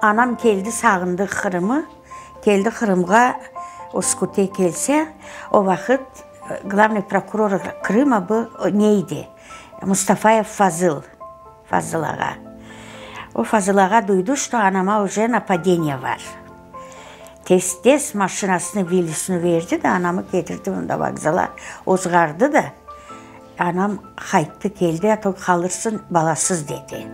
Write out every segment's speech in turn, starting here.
Anam keldi, sağındı Qırımı, keldi Qırımğa, Uskute kelse, o vaqıt glavnıy prokuror Krıma bu ne edi, Mustafayev Fazıl, Fazıl ağa. O Fazıl ağa duydı, çto anama uje napadeniye bar. Tez-tez maşinasını, vilisini verdi de, anamı ketirdi mında vokzala, ozğardı da, anam qayttı, keldi, a to qalırsıñ balasız, dedi.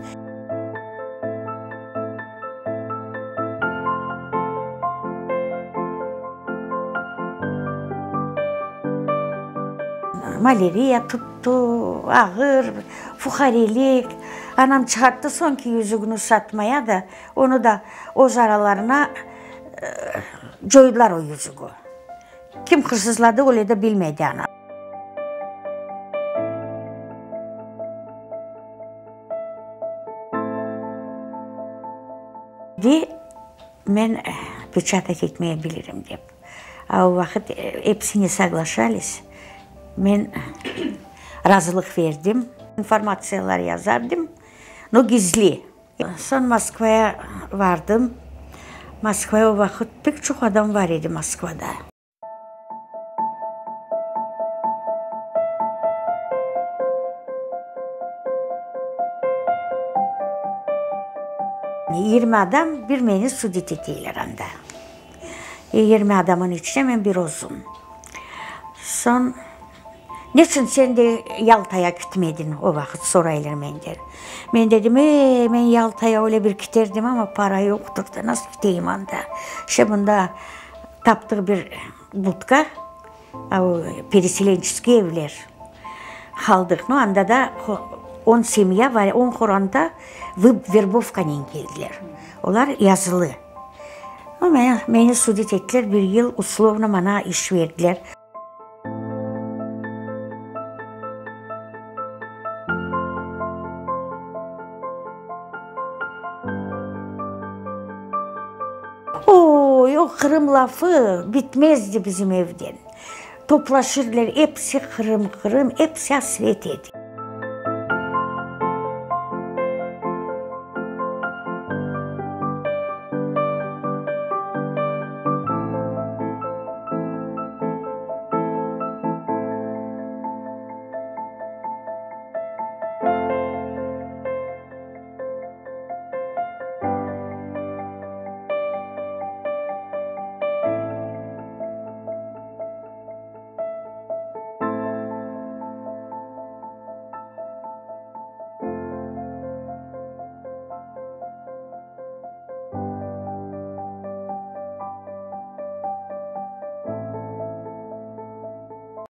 Malâriya tuttı, ağır, fuqarelik. Anam çıqarttı soñki yüzügini satmaya da, Onı da öz aralarına coydılar o yüzügi. Kim hırsızladı, öyle de bilmedi ana. De, men peçatat etmeye bilirim, dep. A o vaqıt episi ne soglaşalis, men razılıq verdim. İnformatsiyalar yazardım, no gizli. Soñ Moskvaya vardım. Moskvaya o vaqıt pek çoq adam var edi Moskvada. 20 adam bir meni sudit eteyler anda. 20 adamın içinde men bir özüm. Soñ Neçün sen de Yaltaya kitmediñ, o vaqıt soraylar menden. Men dedim, e, men Yaltaya öyle bir kiterdim, amma para yoqtır da, nasıl kiteyim anda. İşte bunda taptıq bir budka, o pereselençeskiy evler, qaldıq. No, anda da on semya var, on qoranta verbovkanen keldiler. Olar yazılı. Meni sudit ettiler, bir yıl uslovno maña iş berdiler. Oy, o Qırım lafı bitmezdi bizim evden. Toplaşırdılar, episi Qırım, Qırım, episi asret edi.